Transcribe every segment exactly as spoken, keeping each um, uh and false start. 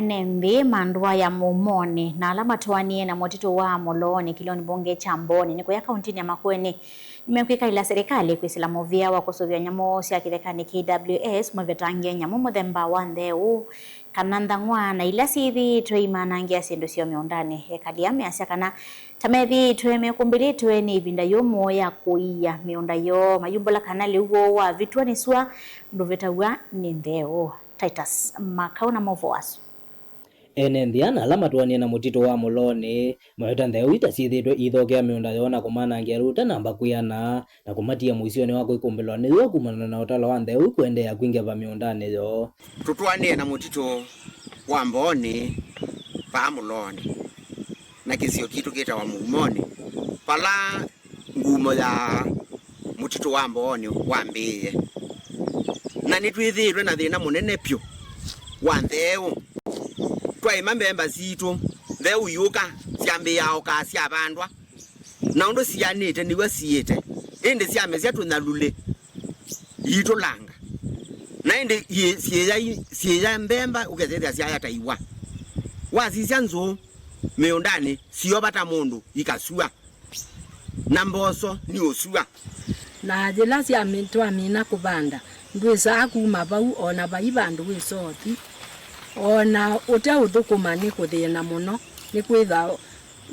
Ene nthĩ ma ndũa ya Mũumonĩ na ala matũanĩe na mũtitũ wa Mũloonĩ kĩlĩonĩ mbunge kya Mbooni nĩ kũya kauntinĩ ya Makueni nĩmekwĩkaĩla silikalĩ kwĩsĩla mũvĩa wa kũsũvĩa nyamũ sya kĩthekanĩ K W S mavetangie nyamũ mũthemba wa ntheũ kana nthang'wa na ila syĩthĩĩtwe imanangĩa syĩndũ syoo mĩũndanĩ. Ekali aa measya kana ta methĩĩtwe mekũmbĩlĩtwe nĩ ĩvinda yũmũ ya kũia mĩũnda yoo mayumbũla kana lĩu woo wavĩtw'a nĩ sua ndũvĩtaw'a nĩ ntheũ. Titus Makau na maũvoo asu. Ene nthĩ na ala matũanĩe na mũtitũ wa Mũloonĩ maweta ntheũ ii ta syĩthĩĩtwe iithokea mĩũnda yoo na kũmanangĩa lĩu ũtanamba kwĩana na kũmatia mũisyonĩ wa kwĩkũmbĩlwa nĩ yũa kumana na ũtalo wa ntheũ ii kũendeea kwingĩva mĩũndanĩ yoo. Tũtũanĩe na mũtitũ wa Mbooni vaa Mũloonĩ na kĩsio kitũ kĩtawa Mũumonĩ, vala ngumo ya mũtitũ wa Mbooni wambĩĩe. Na nĩtwĩthĩĩtwe na thĩna mũnene vyũ wa ntheũ. Twaĩma mbemba sitũ, ntheũ iũka, syambĩĩa okaa syavandwa, na ũndũ sianĩte nĩw'o siĩte, ĩndĩ syamesya tũnyalulĩ, iitũlanga. Na ĩndĩ iĩ-, syĩya i-, syĩya mbemba ũkethĩthya syaya ta iwa. Wasisya nzũũ mĩũndanĩ, siova ta mũndũ ikasua, na mboso nĩ ũsua. Na yĩla syami-, twamina kũvanda, ndwĩsaa kuma vau o na vai vandũ wĩsa ũthi, o na ũteũthũkũma nĩ kũthĩna mũno, nĩkwĩtha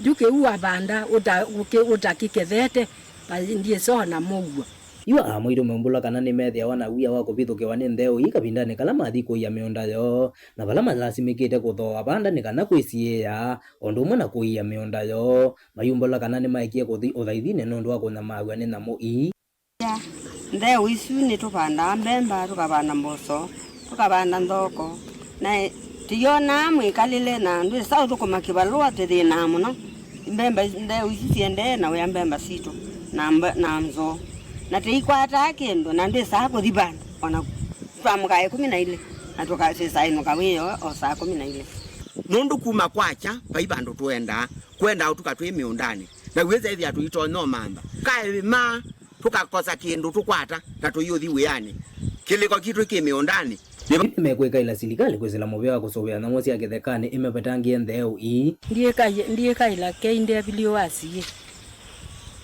yu kĩu wavanda ũta-, ũkĩ-, ũtakĩkethete, vai ndyĩsa o na mũuo. Yu aa maitũ meumbũla kana nĩmethĩawa na wia wa kũvithũkĩwa nĩ ntheũ ii kavindanĩ kala mathi kũia mĩũnda yoo, na vala malasimĩkĩte kũthooa vanda nĩ kana kwĩsiĩĩa, o ũndũ ũmwe na kũia mĩũnda yoo. Mayumbũla kana nĩmaekie kũthi ũthaithinĩ nũndũ wa kũnyamaaw'a nĩ nyamũ ii. Ntheũ isu nĩtũvandaa mbemba, tũkavanda mboso, tũkavanda nthoko, na tũyonaa mwĩkalĩle, na ndwĩsa ũthũkũma kĩvalũa, tũthĩnaa mũno. Mbemba is-, ntheũ isu siendee na wĩa mbemba sitũ na mbe-, na nzũũ, na tũikwataa kĩndũ, na ndwĩsaa kũthi vandũ, ona twamũkaa ĩkũmi na ilĩ, na tũkasĩsa ĩnũka wĩoo o saa kũmi na ilĩ. Nũndũ kuma kwakya vai vandũ tũendaa, kwendaa ũtuka twĩ mĩũndanĩ, na wĩsa ĩthĩa tũitonya ũmantha. Kaĩma tũkakosa kĩndũ tũkwata na tũiũthi wĩanĩ. Kĩlĩko kitũ kĩ mĩũndanĩ. Nĩmekwĩkaĩla silikalĩ kwĩsĩla mũvĩa wa kũsũvĩa nyamũ sya kĩthekanĩ ĩmavetangĩe ntheũ ii. Ndiĩkaĩ-, ndiĩkaĩla K W S ĩ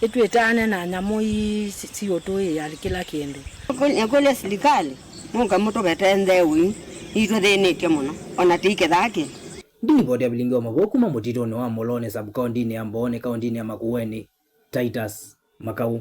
ĩtwĩtaane na nyamũ ii si-, siũtũĩĩa kĩla kĩndũ. Nĩkũlya silikalĩ mũka mũtũvetee ntheũ ii, itũthĩnĩtye mũno, ona tũikethaa kĩndũ. Ndilivoti ya vilingi wa mavoo kuma mũtitũnĩ wa Mũloonĩ sub-kaũntinĩ ya Mbooni kaũntinĩ ya Makueni, Titus Makau.